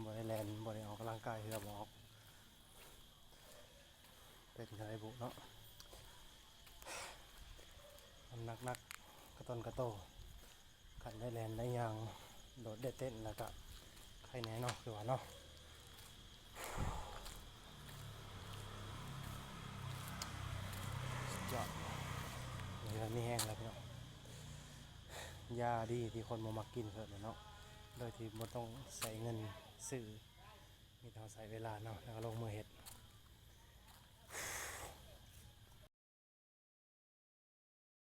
ບໍ່ໄດ້ແລ່ນ ບໍ່ໄດ້ອອກກຳລັງກາຍເທື່ອ ບໍ່ອອກ ເປັນຈັ່ງໃດບຸເນາະ ມັນໜັກໆ ກະຕົນກະໂຕ ຄັນໄດ້ແລ່ນໄດ້ຍ່າງ ໂດດໄດ້ເຕັ້ນ ແລ້ວກະໄຄແນ່ເນາະ ຄືວ່າເນາະ ສຸດຍອດ ມີແຮງແລ້ວພີ່ນ້ອງ ຢາດີທີ່ຄົນບໍ່ມັກກິນເພິ່ນເນາະ ໂດຍທີ່ບໍ່ຕ້ອງໃຊ້ເງິນຊື້ ມີແຕ່ເຮົາໃຊ້ເວລາເນາະ ແລ້ວກໍລົງມືເຮັດ